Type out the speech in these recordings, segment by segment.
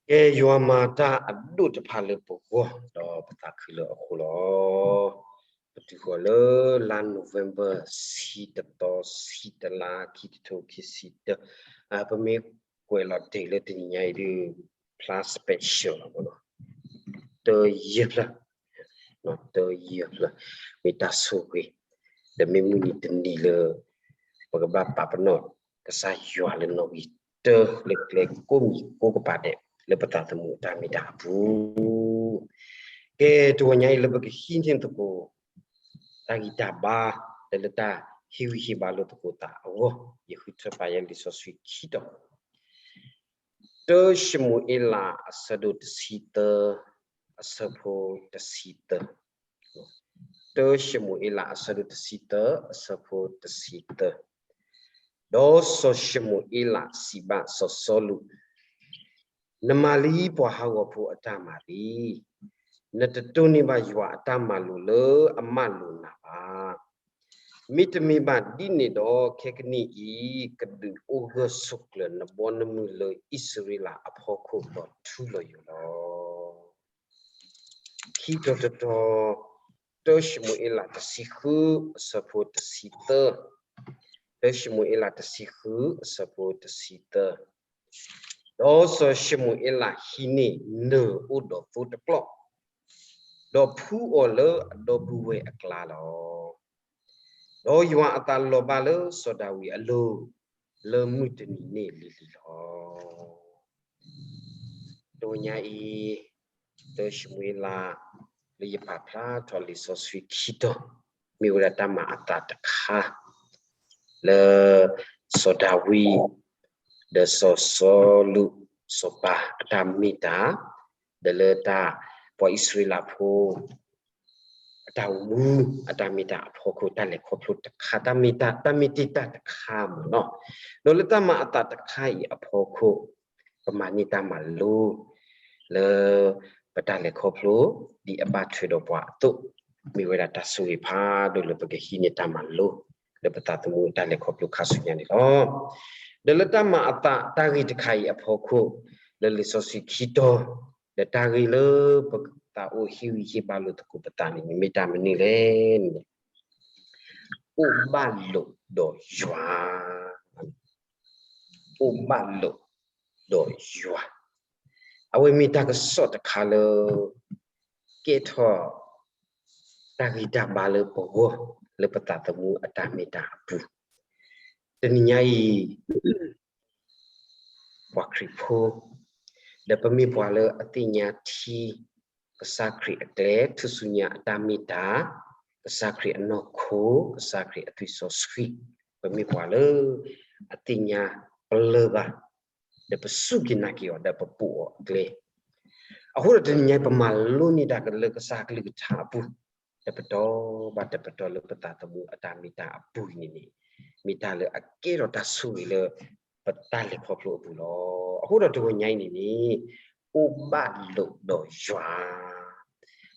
ကဲ ယွၤမၤတၢ်အဒိၣ်တဖၣ်လၢပဂီၢ် ဒီးပသးခုလၢအဃိလီၤ. ပတုၤဃီၤလၢလါ November ဆံတသီ ဆံတလါ ခံကထိခံဆံတၢ, ပမ့ၢ်ကွဲးလီၤဒ့ၣ်လၢတနံၤညါအံၤဒုး ဖျါ special လီၤမ့ၢ်နီၤ, တယဲၢ်ဖျၢၣ် တယဲၢ်ဖျၢၣ် မ့ၢ်တၢ်ဆိၣ်ဂ့ၤ, ဒီးမ့ၢ်မုၢ်နံၤတနံၤလၢ ပကဘၣ်ပာ်ပနီၣ်ကစၢ်ယွၤလၢနီၣ်ဂံၢ်တၢ လၢကျဲကိးမံၤကိးကပၤဒဲး လၢပသးသမူအတၢ်မ့ၢ်တၢ်အပူၤ. ကဲ တဂီၤညါအံၤလၢပကဟံးန့ၢ်သကိး တၢ်ဂံၢ်တၢ်ဘါ ဒီးလၢတၢ်ဟ့ၣ်ဂံၢ်ဟ့ၣ်ဘါလိာ်သကိးသးအဂီၢ် ယဃုထၢပာ်ယဲလံာ်စီဆှံခံတီၤ, တၢၡမူၤအ့လး အဆၢဒိၣ်တဆံသၢ အဆၢဖိတဆံသၢ, တၢၡမူၤအ့လး အဆၢဒိၣ်တဆံသၢ အဆၢဖိတဆံသၢ, ဒီးစီၤၡမူၤအ့လးစံးဘၣ်စီၤစီလူး, နမၤလံပှၤဟးဂီၤဖိအတၢ်မၤလံ, နတတိၢ်န့ၢ်ဘၣ်ယွၤအတၢ်မၤလိာ်လၢအမၢလိာ်နၤဘၣ်. မ့တမ့ၢ်ဘၣ်ဒ်န့ၣ်ဒီး ခဲကနံၣ်အံၤ ကဒုးအိၣ်ဂၢၢ်ဆိးကျၢၤနဘီနမုၢ်လၢအံၣ်စရ့လးအဖီခိၣ်ဒီးထူလီၤယိာ်လီၤ. ခံတီၤတတီၤ, တၢၡမူၤအ့လးတဆံဃု အဆၢဖိတဆံသၢ, တၢၡမူၤအ့လးတဆံဃု အဆၢဖိတဆံသၢ, ဒီးစီၤၡမူၤအ့လးဟံးန့ၢ်နၢၤအိၣ်ဒီးသိတကျီၢ်, ဒီးဖှူအီၤလၢအဒီပုၢ်ဝဲၢ်အကျါလီၤ. ဒီးယွၤအသးလီၤဘၣ်လၢစီၤဒၤဝံးအလိၤ လၢမုၢ်တနံၤန့ၣ်လံၤလံၤလီၤ. တဂီၤညါအံၤ တၢၡမူၤအ့လး လၢယပာ်ဖျါထီၣ်လံာ်စီဆှံခံတီၤ မ့ၢ်ဝဲဒၣ်တၢ်မၤအသးတခါ လၢစီၤဒၤဝံး ဒီးစီၤစီလူး စီၤပၤအတၢ်မ့ၢ်တၢ် ဒီးလၢတၢ်ပှၤအံၣ်စရ့လးဖိ အတၢ်အိၣ်မူ အတၢ်မ့ၢ်တၢ်အဖီခိၣ် တၢ်လဲၤခီဖျိတခါ တၢ်မ့ၢ်တၢ် တၢ်မ့ၢ်တ့ၢ်တၢ်တခါမ့ၢ်နီၤ. ဒီးလၢတၢ်မၤအသးတခါအံၤအဖီခိၣ် ပမၤန့ၢ်တၢ်မၤလိ လၢပတၢ်လဲၤခီဖျိ ဒ်အဘၣ်ထွဲဒီးပှၤအသိး မ့ၢ်ဝဲဒၣ်တၢ်ဆိၣ်ဂ့ၤဖးဒိၣ်လၢပကဟံးန့ၢ်တၢ်မၤလိ လၢပသးသမူတၢ်လဲၤခီဖျိခါဆူညါန့ၣ်လီၤ. ဒီးလၢတၢ်မၤအသးတၢ်ဂ့ၢ်တခါအံၤအဖီခိၣ် လၢလံာ်စီဆှံခံတီၤ ဒီးတၢ်ဂ့ၢ်လၢပသးအိၣ်ဟ့ၣ်ဂံၢ်ဟ့ၣ်ဘါလိာ်သကိးပသးန့ၣ် မ့ၢ်တၢ်မနုၤလဲၣ်န့ၣ် အိၣ်ဘၣ်လိာ်ဒီးယွၤ, အိၣ်ဘၣ်လိာ်ဒီးယွၤ, အဝဲမ့ၢ်တၢ်ကစီၣ်တခါလၢ ကဲထီၣ် တၢ်ဂံၢ်တၢ်ဘါလၢပဂီၢ် လၢပသးသမူအတၢ်မ့ၢ်တၢ်အပူၤ, တနံၤညါအံၤ ပှၤခရံာ်ဖိ ဒီးပမ့ၢ်ပှၤလၢအသ့ၣ်ညါထံ ကစၢ်ခရံာ်အကျဲ ထူၣ်စုညါအတၢ်မ့ၢ်တၢ်, ကစၢ်ခရံာ်အနီၢ်ခိ, ကစၢ်ခရံာ်အသွံၣ်စီဆှံ, ပမ့ၢ်ပှၤလၢအသ့ၣ်ညါပလၢၢ်ဘၣ်, ဒီးပစူၢ်က့ၤနာ်က့ၤအီၤ ဒီးပပိာ်အီၤအကျဲ, အဃိဒီးတနံၤညါအံၤ ပမၤလိန့ၢ်တၢ်ကလၢကစၢ်ကလုၢ်ကထါအပူၤ တပတီၢ်ဘၣ်တပတီၢ်လၢပသးသမူအတၢ်မ့ၢ်တၢ်အပူၤအံၤန့ၣ်န့ၣ် မ့ၢ်တၢ်လၢအကဲထီၣ်တၢ်ဆိၣ်ဂ့ၤလၢ ပတၢ်လဲၤခီဖျိအပူၤလီၤ. အဃိဒီးတဂီၤညါအံၤန့ၣ်န့ၣ် အိၣ်ဘၣ်လိာ်ဒီးယွၤ,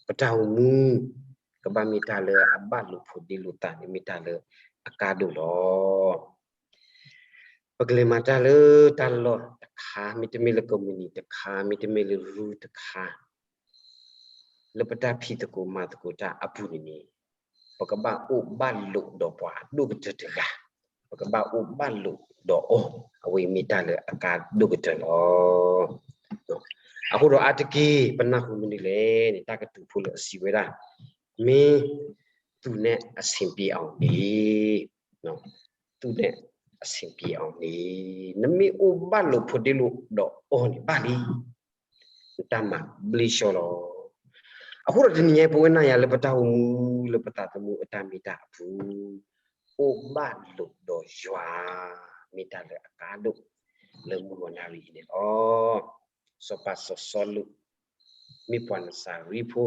ပတၢ်အိၣ်မူ ကဘၣ်မ့ၢ်တၢ်လၢအဘၣ်လိာ်ဖိးဒ့လိာ်သးန့ၣ် မ့ၢ်တၢ်လၢအကါဒိၣ်လီၤ. ပကလဲၤမၤတၢ်လၢတၢ်လီၢ်တခါ, မ့တမ့ၢ်လၢကီၢ်မုၢ်နံၤတခါ, မ့တမ့ၢ်လၢရူတခါ, လၢပတၢ်ဖံးသကိးမၤသကိးတၢ်အပူၤန့ၣ်န့ၣ် ပကဘၣ်အိၣ်ဘၣ်လိာ်ဒီးပှၤအဒိၣ်ကတၢၢ်တဂၤ, ပကဘၣ်အိၣ်ဘၣ်လိာ်ဒီးအီၤ, အဝဲအံၤမ့ၢ်တၢ်လၢအကါဒိၣ်ကတၢၢ်လီၤ. အဃိဒီးအါတက့ၢ် ပနၢ်ဟူမနုၤလဲၣ်န့ၣ် တၢ်ကတိၤဖိလၢအစံးဝဲဒၣ်, မင်းသူနဲ့အဆင်ပြေအောင်နေ, သူနဲ့အဆင်ပြေအောင်နေ, နမ့ၢ်အိၣ်ဘၣ်လိာ်ဖိးဒ့လိာ်ဒီးအီၤန့ၣ်ဘၣ်လံ, နတၢ်မၤဘျ့ဆှီလီၤ. အဃိဒီးတနံၤညါအံၤ ပဝဲနၤယၤလၢပတၢ်အိၣ်မူ လၢပသးသမူအတၢ်မ့ၢ်တၢ်အပူၤ အိၣ်ဘၣ်လိာ်ဒီးယွၤ မ့ၢ်တၢ်လၢအကါဒိၣ် လၢမုၢ်ဂီၤနၣ်ရံၣ်အံၤန့ၣ်လီၤ. စီၤပၤစီၤစီလူး မ့ၢ်ပှၤနစၤရ့းဖိ,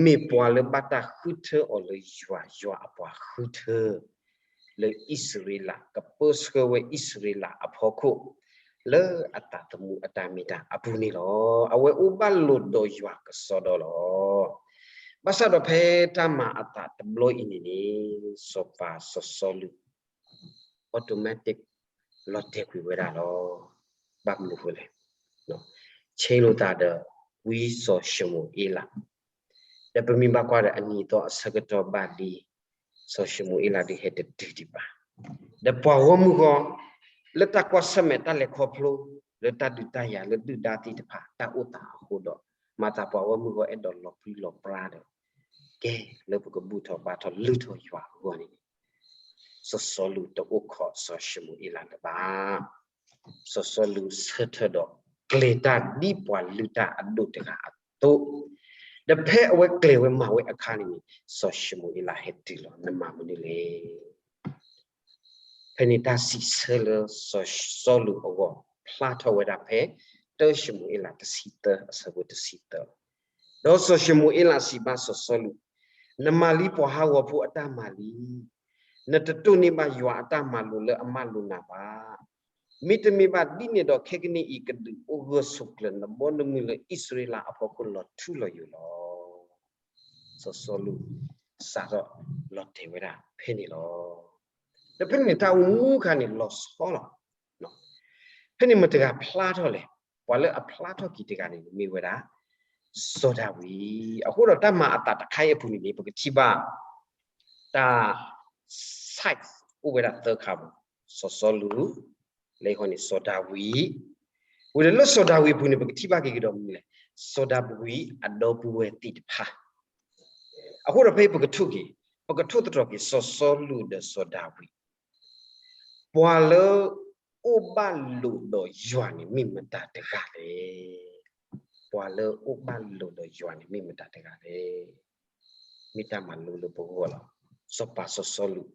မ့ၢ်ပှၤလၢဘၣ်တၢ်ဃုထၢအီၤလၢယွၤ, ယွၤအပှၤဃုထၢ လၢအံၣ်စရ့လး, ကပၢဆှၢဝဲအံၣ်စရ့လးအဖီခိၣ် လၢအသးသမူအတၢ်မ့ၢ်တၢ်အပူၤန့ၣ်လီၤ. အဝဲအိၣ်ဘၣ်လိာ်ဒီးယွၤကစီဒီလီၤ. ဘၣ်ဆၣ်ဒီးဖဲတၢ်မၤအသးတဘျီအံၤန့ၣ်န့ၣ် စီၤပၤစီၤစီလူး automatic လီၤတဲာ်ကွံာ်ဝဲဒၣ်လီၤ. ဘၣ်မနုၤဃိလဲၣ်, ဆ့လိာ်သးဒီးဝံစီၤၡမူၤအ့လး, ဒီးပမ့ၢ်ဘၣ်ကွၢ်ဒီးအနံၤသီအဆၢကတီၢ်ဘၣ်လံ, စီၤၡမူၤအ့လးဒုးဟဲတတုၤဒံးဘၣ်, ဒီးပှၤဂီၢ်မုၢ်ဂီၢ် လၢတၢ်ကွၢ်ဆၢၣ်မဲာ်တၢ်လဲၤခီဖျိ လၢတၢ်ဒုးတၢ်ယၤလၢဒုၣ်ဒါသ့ၣ်တဖၣ် တၢ်အိၣ်သးအဃိဒီး မၤသးပှၤဂီၢ်မုၢ်ဂီၢ်အဲၣ်ဒိးလီၤပြံလီၤပြါဒီး ကဲလၢပကဘူၣ်ထီၣ်ဘါထီၣ်လုၢ်ထီၣ်ယွၤအဂီၢ်န့ၣ် စီၤစီလူးတအိၣ်ခိးစီၤၡမူၤအ့လးလၢၤဘၣ်. စီၤစီလူးဆၢထၢၣ်ဒီးကျဲၤတၢ်ဒ်ပှၤလုၢ်တၢ်အဒိၣ်တဂၤအသိး, ဒီးဖဲအဝဲကျဲၤဝဲမၤဝဲအခါန့ၣ်န့ၣ် စီၤၡမူၤအ့လးဟဲတုၤလီၤ. နမၤမနုၤလဲၣ်. ဖဲန့ၣ်တၢ်စံးဆၢလၢစီၤစီလူးအဂီၢ် ဖျါထီၣ်ဝဲဒၣ်ဖဲ တၢၡမူၤအ့လးတဆံသၢအဆၢဖိတဆံသၢ, ဒီးစီၤၡမူၤအ့လးစံးဘၣ်စီၤစီလူး, နမၤလံပှၤဟးဂီၤဖိအတၢ်မၤလံ. နတတိၢ်န့ၢ်ဘၣ်ယွၤအတၢ်မၤလိာ်လၢအမၤလိာ်နၤဘၣ်. မ့တမ့ၢ်ဘၣ်ဒ်န့ၣ်ဒီး ခဲကနံၣ်အံၤကဒုးအိၣ်ဂၢၢ်ဆိးကျၢၤ နဘီနမုၢ်လၢအံၣ်စရ့လးအဖီခိၣ်လီၤထူလီၤယိာ်လီၤ. စီၤစီလူး စးထီၣ်လီၤတဲာ်ဝဲဒၣ်ဖဲန့ၣ်လီၤ. ဒီးဖဲန့ၣ်တၢ်အိၣ်မူအခါန့ၣ်လီၤဆီလီၤ. ဖဲန့ၣ်မတၤတဂၤဖျါထီၣ်လဲၣ်. ပှၤလၢအဖျါထီၣ်က့ၤတဂၤန့ၣ် မ့ၢ်ဝဲဒၣ် စီၤဒၤဝံး. အဃိဒီးတၢ်မၤအသးတခါအံၤအပူၤန့ၣ်န့ၣ် ပကထံၣ်ဘၣ် တၢ် side အိၣ်ဝဲဒၣ်သၢခါမး, စီၤစီလူး, လၢအဃိန့ၣ် စီၤဒၤဝံး, ဝံၤဒီးလၢစီၤဒၤဝံးအပူၤန့ၣ် ပကထံၣ်ဘၣ်က့ၤကဒီးမနုၤလဲၣ်, စီၤဒၤဝံးအဒီပုၢ်ဝဲၢ်သ့ၣ်တဖၣ်. အဃိဒီးဖဲအံၤပကထိၣ်က့ၤ, ပကထိၣ်သတြီၤက့ၤ စီၤစီလူးဒီးစီၤဒၤဝံး ပှၤလၢအိၣ်ဘၣ်လိာ်ဒီးယွၤန့ၣ်မ့ၢ်မတၤတဂၤလဲၣ်. ပှၤလၢအိၣ်ဘၣ်လိာ်ဒီးယွၤန့ၣ်မ့ၢ်မတၤတဂၤလဲၣ်. မ့ၢ်တၢ်မၤလိလၢပဂီၢ်လီၤ. စီၤပၤစီၤစီလူး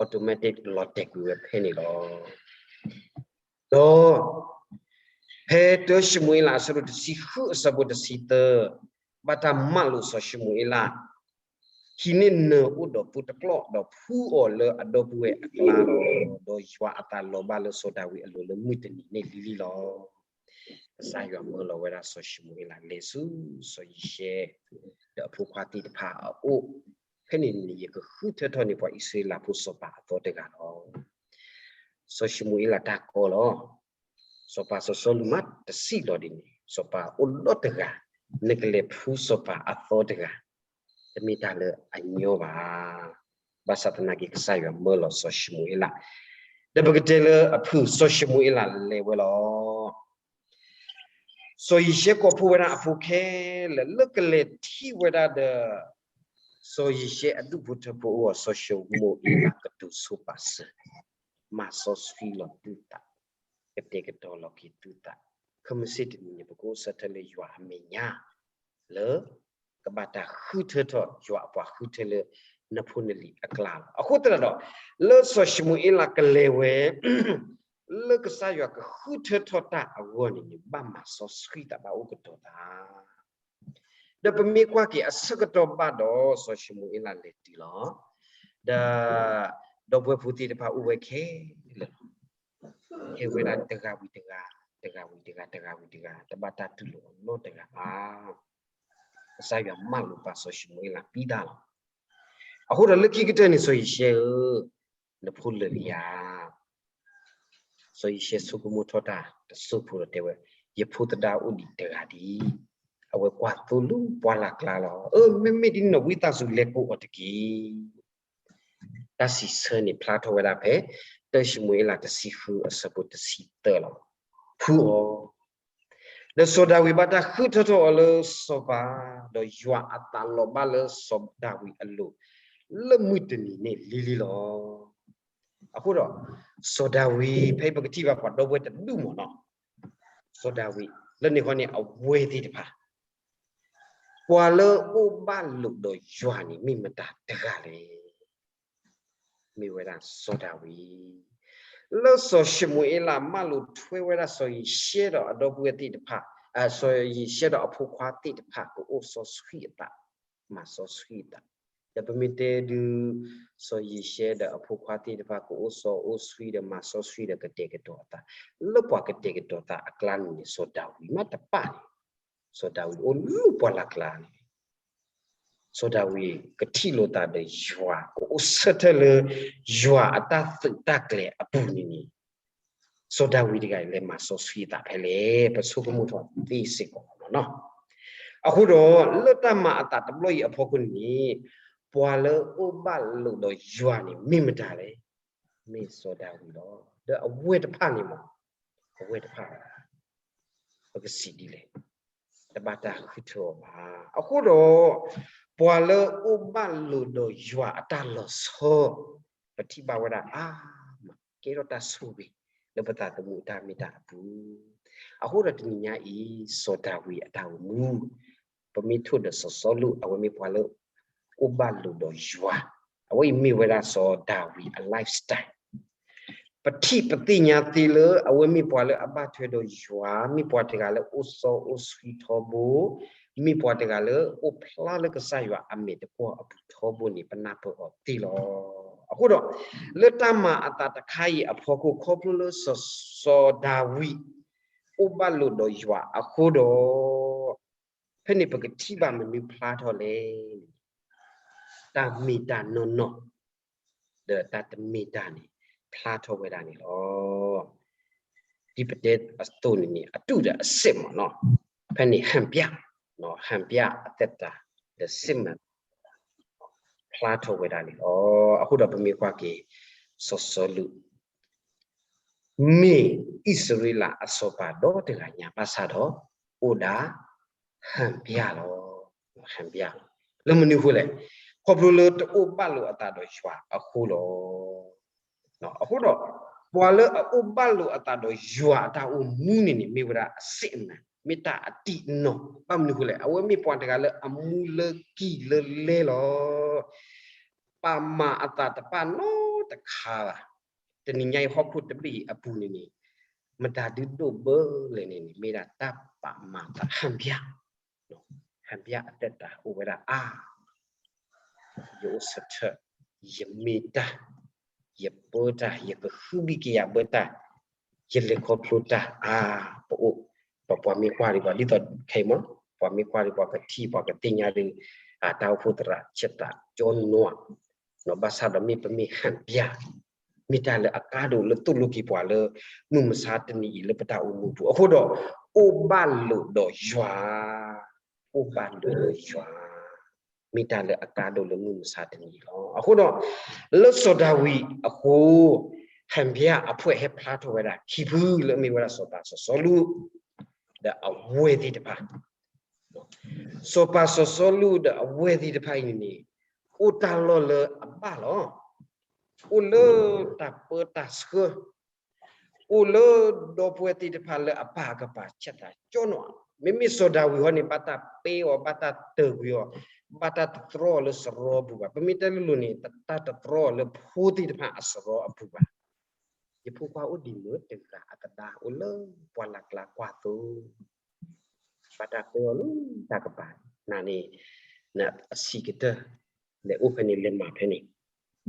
automatic လီၤတဲာ်ကွံာ်ဝဲဖဲန့ၣ်လီၤ. ဒီး ဖဲတၢၡမူၤအ့လးအဆၢဒိၣ်တဆံဃုအဆၢဖိတဆံသၢ, ဘၣ်တၢ်မၢလိာ်စီၤၡမူၤအ့လး ဟံးန့ၢ်နၢၤအိၣ်ဒီးပိတကျီၢ် ဒီးဖှူအီၤလၢအဒီပုၢ်ဝဲၢ်အကျါလီၤ. ဒီးယွၤအသးလီၤဘၣ်လၢစီၤဒၤဝံးအလိၤလၢမုၢ်တနံၤန့ၣ်လံလံလီၤ. ကစၢ်ယွၤမၢလီၤဝဲဒၣ်စီၤၡမူၤအ့လးလဲၤဆူစီၤယံၤၡဲ ဒီးအဖိခွါသ့ၣ်တဖၣ်အအိၣ်, ဖဲန့ၣ်န့ၣ် ယကဃုထၢထီၣ်န့ၢ်ပှၤအံၣ်စရ့လးဖိစီၤပၤအသီတဂၤလီၤ. စီၤၡမူၤအ့လးတၢ်ကီလီၤ. စီၤပၤစီၤစီလူးမးတစံးလီၤဒ်န့ၣ်, စီၤပၤအိၣ်ဒီတဂၤ, နကလဲၤဖှူစီၤပၤအသီတဂၤ, တမ့ၢ်တၢ်လၢအညီဘၣ်. ဘၣ်ဆၣ်သနာ်က့ ကစၢ်ယွၤမၢလီၤစီၤၡမူၤအ့လး, ဒီးပကတဲလၢအဖုၣ် စီၤၡမူၤအ့လးလဲၤဝဲလီၤ. စီၤယံၤၡဲကိးဖှိၣ်ဝဲဒၣ်အဖိခဲလၢာ် လၢကလဲၤထံၣ်ဝဲဒၣ်ဒီး စီၤယံၤၡဲအဒူၣ်ဖိထၢဖိအဂီၢ် စီၤၡမူၤအ့လးကတိၤဆိပာ်စၢၤ, မၤစီဆှံလီၤသုသး, ကတဲာ်ကတီၤလီၤက့ၤသုသး, ခဲမုၢ်ဆ့ၣ်တနံၤန့ၣ် ပကအိၣ်ဆၢထၢၣ်လၢယွၤအမဲာ်ညါ လၢ ကဘၣ်တၢ်ဃုထၢထီၣ်ယွၤအပှၤဃုထၢလၢ နဖိနလံၤအကျါလီၤ. အဃိသတးဒီး လၢစီၤၡမူၤအ့လးကလဲၤဝဲ လၢကစၢ်ယွၤကဃုထၢထီၣ်တၢ်အဂီၢ်န့ၣ်န့ၣ် ဘၣ်မၤစီဆှံသး ဘၣ်အိၣ်ကတီၤသး, ဒီးပမ့ၢ်ကွၢ်က့ၤအဆၢကတီၢ်ဘၣ်ဒီး စီၤၡမူၤအ့လးလဲၤတုၤလီၤ. ဒီး ဒီပုၢ်ဝဲၢ်ဖိသ့ၣ်တဖၣ်အိၣ်ဝဲခဲလၢာ်လီၤ. ဟဲဝဲဒၣ်တဂၤဝံၤတဂၤ, တဂၤဝံၤတဂၤ, တဂၤဝံၤတဂၤ, တဘၣ်တၢ်တူၢ်လိာ်အီၤနီတဂၤဘၣ်. ကစၢ်ယွၤမၢလိာ်ပာ်စီၤၡမူၤအ့လးပံသးလီၤ. အဃိဒီးလၢခံကတၢၢ်န့ၣ် စီၤယံၤၡဲဧၢ, နဖိလၢာ်လံဧါ. စီၤယံၤၡဲဆိကမိၣ်ထီၣ်တၢ်တစိၢ်ဖိဒီးတဲဝဲ, ယဖိသဒါအိၣ်ဒံးတဂၤဒံး, အဝဲကွၢ်သိလၢပှၢ်လၢ်ကျါလီၤ. အၢ မ့မ့ၢ်ဒ်န့ၣ်ဒီး ဝံသးစူၤလဲၤကိးအီၤတက့ၢ်. တၢ်စံးဆၢန့ၣ်ဖျါထီၣ်ဝဲဒၣ်ဖဲ တၢၡမူၤအ့လးတဆံဃုအဆၢဖိတဆံသၢလီၤ. ဖှူအီၤ, ဒီးစီၤဒၤဝံးဘၣ်တၢ်ဃုထၢထီၣ်အီၤလၢစီၤပၤ, ဒီးယွၤအသးလီၤဘၣ်လၢစီၤဒၤဝံးအလိၤ လၢမုၢ်တနံၤန့ၣ်လံလံလီၤ. အဃိဒီး စီၤဒၤဝံး ဖဲပကထံၣ်ဘၣ်ပှၤဒီပုၢ်ဝဲၢ်တဒူၣ်မးနီၤ, စီၤဒၤဝံး လၢန့ၣ်ဃီန့ၣ် အဝဲသ့ၣ်တဖၣ် ပှၤလၢအိၣ်ဘၣ်လိာ်ဒီးယွၤန့ၣ် မ့ၢ်မတၤတဂၤလဲၣ်. မ့ၢ်ဝဲဒၣ်စီၤဒၤဝံး, လၢစီၤၡမူၤအ့လးမၢလိာ်ထွဲဝဲဒၣ်စီၤယံၤၡဲဒီးအဒီပုၢ်ဝဲၢ်သ့ၣ်တဖၣ်, စီၤယံၤၡဲဒီးအဖိခွါသ့ၣ်တဖၣ် ကအိၣ်စီဆှံအသး, မၤစီဆှံအသး, ဒီးပမ့ၢ်တဲဒုး စီၤယံၤၡဲဒီးအဖိခွါသ့ၣ်တဖၣ် ကအိၣ်စီအိၣ်ဆှံဒီးမၤစီဆှံဒီးကတဲာ်ကတီၤအသး, လၢပှၤကတဲာ်ကတီၤသးအကျါန့ၣ်န့ၣ် စီၤဒၤဝံးမးတပၣ်န့ၣ်, စီၤဒၤဝံးအိၣ်လၢပှၢ်လၢ်ကျါန့ၣ် စီၤဒၤဝံးကထံၣ်လိာ်သးဒီးယွၤ ကအိၣ်ဆၢထၢၣ်လၢယွၤအတၢ်သုးတၢ်ကျဲၤအပူၤန့ၣ်န့ၣ်, စီၤဒၤဝံးတဂၤအံၤ လဲၤမၤစီဆှံအသးဖဲလဲၣ်, ပဆိကမိၣ်ထီၣ်သ့စ့ၢ်ကီးလီၤ. အဃိဒီး လၢတၢ်မၤအသးတဘျီအံၤအဖီခိၣ်န့ၣ် ပှၤလၢအအိၣ်ဘၣ်လိာ်ဒီးယွၤန့ၣ် မ့ၢ်မတၤလဲၣ်. မ့ၢ်စီၤဒၤဝံးလီၤ. ဒီးအဝဲၢ်တဖၣ်န့ၣ်မ့ၢ် အဝဲၢ်တဖၣ် ပကစံးဒ်လဲၣ်, တဘၣ်တၢ်ဃုထၢအီၤဘၣ်. အဃိဒီး ပှၤလၢအအိၣ်ဘၣ်လိာ်ဒီးယွၤအတၢ်လီၤဆီ ပထံၣ်ဘၣ်ဝဲဒၣ်အါမး ကဲထီၣ်တၢ်ဆိၣ်ဂ့ၤ လၢပသးသမူအတၢ်မ့ၢ်တၢ်အပူၤ. အဃိဒီးတနံၤညါအံၤ စီၤဒၤဝံးအတၢ်အိၣ်မူ ပမ့ၢ်ထိၣ်ဒီးစီၤစီလူး အဝဲမ့ၢ်ပှၤလၢ အိၣ်ဘၣ်လိာ်ဒီးယွၤ, အဝဲအံၤမ့ၢ်ဝဲဒၣ်စီၤဒၤဝံးအ lifestyle ပထံၣ်ပသ့ၣ်ညါသ့လၢ အဝဲမ့ၢ်ပှၤလၢအဘၣ်ထွဲဒီးယွၤ, မ့ၢ်ပှၤတဂၤလၢအိၣ်စီအိၣ်ဆှံထီဘိ, မ့ၢ်ပှၤတဂၤလၢအိၣ်ဖျါလၢကစၢ်ယွၤအမဲာ်တကွီၢ်အပူၤထီဘိန့ၣ် ပနၢ်ပၢၢ်အီၤသ့လီၤ. အဃိဒီး လၢတၢ်မၤအသးတခါအံၤအဖီခိၣ် ခီဖျိလၢစီၤဒၤဝံး အိၣ်ဘၣ်လိာ်ဒီးယွၤအဃိဒီး ဖဲန့ၣ်ပကထံၣ်ဘၣ်မနုၤဖျါထီၣ်လဲၣ်န့ၣ် တၢ်မ့ၢ်တၢ်နီၢ်နီၢ် ဒီးတၢ်တမ့ၢ်တၢ်န့ၣ် ဖျါထီၣ်ဝဲဒၣ်န့ၣ်လီၤ. ဒ်ပတဲအသိးန့ၣ်န့ၣ် အတုၢ်ဒီးအစဲးမ့ၢ်နီၤ, ဖဲန့ၣ် ဟန်ပြ, ဟန်ပြအသက်တာ ဒီးစစ်မှန် ဖျါထီၣ်ဝဲဒၣ်န့ၣ်လီၤ. အဃိဒီးပမ့ၢ်ကွၢ်က့ၤ စီၤစီလူး မ့ၢ်အံၣ်စရ့လးအစီၤပၤဒီတဂၤညါ ဘၣ်ဆၣ်ဒီး အိၣ်ဒၣ် ဟန်ပြလီၤ. ဟန်ပြ လၢမနုၤအဃိလဲၣ်, ခီဖျိလၢတအိၣ်ဘၣ်လိာ်အသးဒီးယွၤအဃိလီၤ. အဃိဒီး ပှၤလၢအအိၣ်ဘၣ်လိာ်အသးဒီးယွၤအတၢ်အိၣ်မူန့ၣ်န့ၣ် မ့ၢ်ဝဲဒၣ်အစစ်မှန်, မ့ၢ်တၢ်အတံၢ်အနီၢ်, ဘၣ်မနုၤအဃိလဲၣ်, အဝဲမ့ၢ်ပှၤတဂၤလၢအမူလၢကံၢ်လၢလဲလီၤ. ပာ်မၤအသးတပာ်နီတခါဘၣ်. တနံၤညါအံၤဟီၣ်ခိၣ်တဘ့ၣ်အံၤအပူၤန့ၣ်န့ၣ် မတၤဒုးဒိၣ်ဘၢလဲၣ်န့ၣ်န့ၣ် မ့ၢ်ဒၣ်တၢ်ပာ်မၤသး ဟန်ပြ, ဟန်ပြအသက်တာ အိၣ်ဝဲဒၣ်အါ ယအိၣ်ဆၢထၢၣ်, ယမ့ၢ်တၢ်, ယပၢတၢ်, ယကဟုဘံၣ်ကယာ်ဘၢတၢ်, ယလဲၤခီဖျိတၢ်အါ, ပအိၣ်, ပပှၤမ့ၢ်ကွၢ်ဒံးပှၤ ဒ်သိးခဲအံၤမ့ၢ်, ပှၤမ့ၢ်ကွၢ်ဒံးပှၤကထံၣ် ပှၤကသ့ၣ်ညါဒံး တၢ်အိၣ်ဖှိၣ်သရၣ် ဆၢတၢ်ကၠီနွး, ဘၣ်ဆၣ်ဒီးမ့ၢ်ပမ့ၢ်ဟန်ပြ မ့ၢ်တၢ်လၢအကါဒိၣ်လၢသိၣ်လိက့ၤပှၤလၢ မုၢ်မဆါတနံၤအံၤလၢပတၢ်အိၣ်မူပူၤ အဃိဒီး အိၣ်ဘၣ်လိာ်ဒီးယွၤ, အိၣ်ဘၣ်လိာ်ဒီးယွၤ, မ့ၢ်တၢ်လၢအကါဒိၣ်လၢမုၢ်မဆါတနံၤအံၤလီၤ. အဃိဒီး လၢစီၤဒၤဝံးအဃိ ဟန်ပြအဖှဲးဟဲဖျါထီၣ်ဝဲဒၣ်ခံဖုလၢအမ့ၢ်ဝဲဒၣ်စီၤပၤစီၤစီလူး ဒီးအဝဲၢ်သ့ၣ်တဖၣ် စီၤပၤစီၤစီလူးဒီးအဝဲၢ်သ့ၣ်တဖၣ်အံၤန့ၣ်န့ၣ် အိၣ်တၢ်လီၢ်လၢအဘၣ်လီၤ. အိၣ်လၢတၢ်ပၢတၢ်ဆှၢ, အိၣ်လၢဒီပုၢ်ဝဲၢ်သ့ၣ်တဖၣ်လၢအပၢ်ကပၤဆၢတၢ်ကၠီနွး, မ့မ့ၢ်စီၤဒၤဝံးဟီန့ၣ် ဘၣ်တၢ်ပၢအီၤ, ဘၣ်တၢ်တၢၢ်ကွံာ်အီၤ, ဘၣ်တၢ်တတြီအီၤလၢစရီပူၤဘၣ်. ပမ့ၢ်တဲလိၤလိၤန့ၣ် တၢ်တတြီအီၤလၢဖိသ့ၣ်တဖၣ်အစရီအပူၤဘၣ်. ယဖိခွါအိၣ်ဒံးမုၢ်တဂၤအသဒါအိၣ်လၢပှၢ်လၢ်ကျါကွၢ်သိ, ဘၣ်တၢ်ပၢအီၤလၢတၢ်ကပၤ, နန့ၣ် အဆံးကတၢၢ် လဲၤအိၣ်ဖဲန့ၣ် လဲၤမၤဖဲန့ၣ်,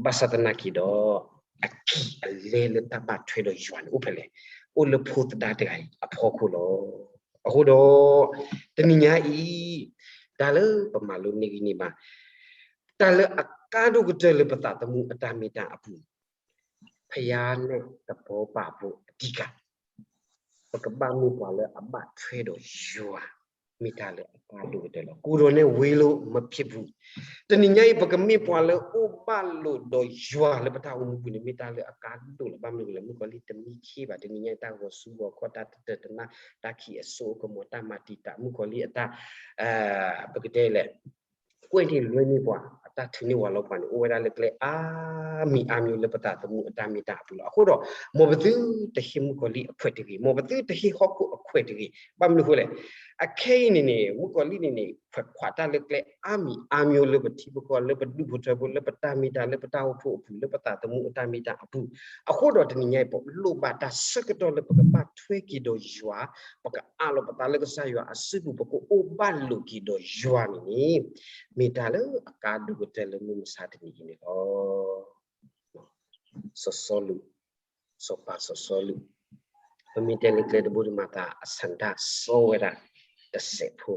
ဘၣ်ဆၣ်သနာ်က့ဒီး အကံၢ်အလဲလၢတၢ်ဘၣ်ထွဲဒီးယွၤန့ၣ် အိၣ်ဖဲလဲၣ်, အိၣ်လၢဖိသဒါတဂၤအံၤအဖီခိၣ်လီၤ. အဃိဒီး တနံၤညါအံၤ တၢ်လၢပမၤလိန့ၢ်ဂံၢ်န့ၢ်ဘါ တၢ်လၢအကါဒိၣ်ကတၢၢ်လၢပသးသမူအတၢ်မ့ၢ်တၢ်အပူၤ ဖယါနဲၣ်တဘီပာ်ဖိအတံၢ်ကၢ် ပကဘၣ်မ့ၢ်ပှၤလၢအဘၣ်ထွဲဒီးယွၤ မ့ၢ်တၢ်လၢအကါဒိၣ်ကတၢၢ်လီၤ. ကိးဒီးနဲၣ်ဝ့လိမဖံးပူၤ, တနံၤညါအံၤ ပကမ့ၢ်ပှၤလၢအိၣ်ဘၣ်လိာ်ဒီးယွၤလၢပတၢ်အိၣ်မူပူၤန့ၣ် မ့ၢ်တၢ်လၢအကါဒိၣ်လီၤ. ဘၣ်မနုၤလဲၣ်, မုၣ်ကီၤလံၢ်တမံခ့ဘၣ်. တနံၤညါအံၤ တၢ်ဂီၤဆူဂီၤခီၣ်, တၢ်တတၢာ်တနါ, တၢ်ခံးအစိအကမီၤ, တၢ်မၤတံာ်တာ်, မုၣ်ကီၤလံၢ်အတၢ် ပကတဲလဲၣ်, ကွဲၢ်န့ၢ်လွဲန့ၢ်ပှၤ, အတၢ်ထုးန့ၢ်ဝၤလီၤပှၤန့ၣ် အိၣ်ဝဲဒၣ်လၢကျဲအါမံၤအါမံၤလၢပသးသမူအတၢ်မ့ၢ်တၢ်အပူၤလီၤ. အဃိဒီး မ်ပသုတဟ့ၣ်မုၣ်ကီၤလံၢ်အခွဲးတဂ့ၤ, မ်ပသုတဟ့ၣ်ဟီၣ်ခိၣ်အခွဲးတဂ့ၤ. ဘၣ်မနုၤအဃိလဲၣ်, အခဲအံၤန့ၣ်န့ၣ် မုၣ်ကီၤလံၢ်န့ၣ်န့ၣ် ခွဲးခွးတၢ်လၢကျဲအါမံၤအါမံၤလၢပထံပကီၢ်, လၢပဒူၣ်ဖိထၢဖိ, လၢပတၢ်မ့ၢ်တၢ်, လၢပတၢ်အိၣ်ဖှိၣ်အပူၤ, လၢပသးသမူအတၢ်မ့ၢ်တၢ်အပူၤ. အဃိဒီးတနံၤညါအံၤ ပလိၣ်ဘၣ်တၢ်ဆၢကတီၢ်လၢပကဘၣ်ထွဲက့ၤဒီးယွၤ, ပကအးလီၤပသးလၢကစၢ်ယွၤအစုပူၤ, ပကအိၣ်ဘၣ်လိာ်က့ၤဒီးယွၤန့ၣ်န့ၣ် မ့ၢ်တၢ်လၢအကါဒိၣ်ကတၢၢ်လၢမုၢ်မဆါတနံၤအံၤန့ၣ်လီၤ. စီၤစီလူး, စီၤပၤစီၤစီလူး, ပမ့ၢ်တဲလၢကျဲတဘိဒံးမၤသး အဆန္ဒ စီဝဲဒၣ်တစဲးဖိ,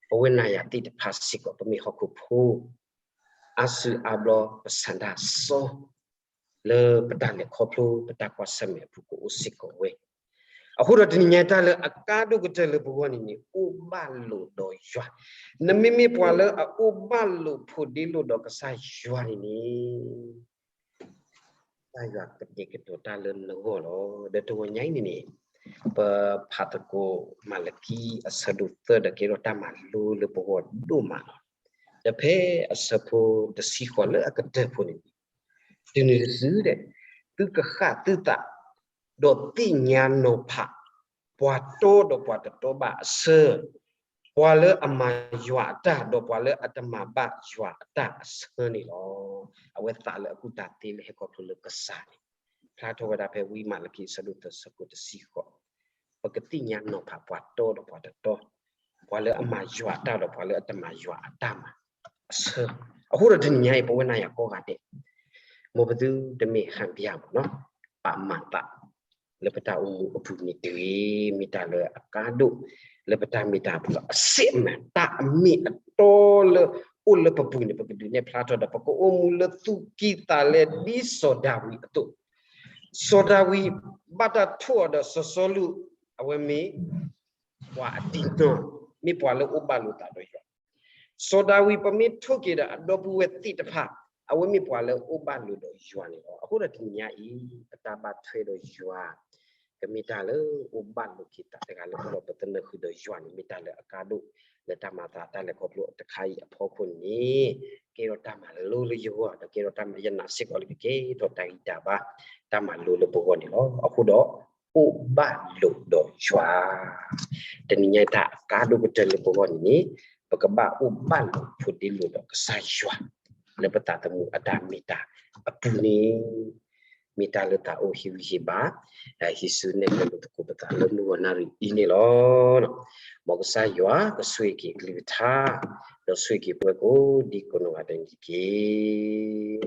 ပဝဲနၤယၤသ့ၣ်တဖၣ်စ့ၢ်ကီး ပမ့ၢ်ဟီၣ်ခိၣ်ဖိ, အါစုအါဘျီပဆန္ဒ စီ လၢပတၢ်လဲၤခီဖျိ ပတၢ်ကွၢ်ဆၢၣ်မဲာ်အပူၤကအိၣ်စ့ၢ်ကီးဝဲ. အဃိဒီးတနံၤညါတၢ်လၢအကါဒိၣ်ကတၢၢ်လၢပဂီၢ်န့ၣ်န့ၣ် အိၣ်ဘၣ်လိာ်ဒီးယွၤ. နမ့မ့ၢ်ပှၤလၢအအိၣ်ဘၣ်လိာ်ဖိးဒ့လိာ်ဒီးကစၢ်ယွၤန့ၣ်န့ၣ် ကစၢ်ယွၤကတဲာ်ကတီၤတၢ်လၢနဂီၢ်လီၤ. ဒီးတဂီၤညါအံၤန့ၣ်န့ၣ် ပဖးသကိးမၤလကံအဆၢဒိၣ်သၢဒီးကဲထီၣ်တၢ်မၤလိလၢပဂီၢ်ဒိၣ်မးလီၤ. ဒီးဖဲအဆၢဖိတဆံဃိးလၢအကတၢၢ်ဖိန့ၣ်န့ၣ် တုၤနုၤတစုဒီး သုကဃၣ်သုသး ဒီးသ့ၣ်ညါနီၤဖး ပှၤတီဒီးပှၤတတီဘၣ်အဆၢ, ပှၤလၢအမၤယွၤအတၢ် ဒီးပှၤလၢအတမၤဘၣ်ယွၤအတၢ်အဆၢန့ၣ်လီၤ. အဝဲသးလၢအကူၣ်တၢ်သ့လၢဟဲခီဖျိလၢကစၢ်န့ၣ် ဖျါထီၣ်ဝဲဒၣ်ဖဲဝံမၤလကံအဆၢဒိၣ်သၢဆၢဖိတဆံဃိး, ပကသ့ၣ်ညါနီၤဖးပှၤတီဒီးပှၤတတီ, ပှၤလၢအမၤယွၤအတၢ်ဒီးပှၤလၢအတမၤယွၤအတၢ်မၤအဆၢ. အဃိဒီးတနံၤညါအံၤ ပဝဲနၤယၤကိးဂၤဒဲး မ်ပသုတမ့ၢ်ဟးဘၣ်မးနီၤ, ပာ်မၤသး လၢပတၢ်အိၣ်မူအပူၤန့ၣ်တဂ့ၤ, မ့ၢ်တၢ်လၢအကါဒိၣ် လၢပတၢ်မ့ၢ်တၢ်ပူၤလီၤ. အစဲးမး တၢ်အမ့ၢ်အတီလၢအိၣ်လၢပပူၤန့ၣ် ပကဒုးနဲၣ်ဖျါထီၣ်ဒီး ပကအိၣ်မူလၢသူၣ်ကံၢ်သးလဲ ဒ်စီၤဒၤဝံးအသိး, စီၤဒၤဝံးဘၣ်တၢ်ထိၣ်အီၤဒီးစီၤစီလူး, အဝဲမ့ၢ် ပှၤအတံၤနီၤ, မ့ၢ်ပှၤလၢအိၣ်ဘၣ်လိာ်သးဒီးယွၤ. စီၤဒၤဝံး ပမ့ၢ်ထိၣ်က့ၤဒီးအဒီပုၢ်ဝဲၢ်သ့ၣ်တဖၣ်, အဝဲမ့ၢ်ပှၤလၢအိၣ်ဘၣ်လိာ်ဒီးယွၤန့ၣ်လီၤ. အဃိဒီးတနံၤညါအံၤ ပတၢ်ဘၣ်ထွဲဒီးယွၤ ကမ့ၢ်တၢ်လၢအိၣ်ဘၣ်လိာ်က့ၤသးတဂၤလၢပဂီၢ်, ပသနၢၣ်ဃုာ်ဒီးယွၤန့ၣ် မ့ၢ်တၢ်လၢအကါဒိၣ် လၢတၢ်မၤသးတၢ်လဲၤခီဖျိတခါအံၤအဖီခိၣ်န့ၣ်, ကဲထီၣ်တၢ်မၤလိလၢယဂီၢ်, ဒီးကဲထီၣ်တၢ်မၤ ယနာ်စ့ၢ်ကီးလၢကကဲထီၣ်တၢ်ဂံၢ်တၢ်ဘါ တၢ်မၤလိလၢပဂီၢ်န့ၣ်လီၤ. အဃိဒီး အိၣ်ဘၣ်လိာ်ဒီးယွၤ, တနံၤညါအံၤတၢ်အကါဒိၣ်ကတၢၢ်လၢပဂီၢ်န့ၣ်န့ၣ်, ပကဘၣ်အိၣ်ဘၣ်လိာ်ဖိးဒ့လိာ်ဒီးကစၢ်ယွၤ လၢပသးသမူအတၢ်မ့ၢ်တၢ်အပူၤန့ၣ်, မ့ၢ်တၢ်လၢသးအိၣ်ဟ့ၣ်ဂံၢ်ဟ့ၣ်ဘါ, ဟံးစုနဲၣ်ကျဲလိာ်သကိးပသးလၢမုၢ်ဂီၤနၣ်ရံၣ်အံၤန့ၣ်လီၤ. မ်ကစၢ်ယွၤကဆိၣ်ဂ့ၤက့ၤအကလုၢ်ကထါ, ဒီးဆိၣ်ဂ့ၤက့ၤပဝဲကိးဒံကိးနီၢ်ဂၤဒဲးန့ၣ်တက့ၢ်.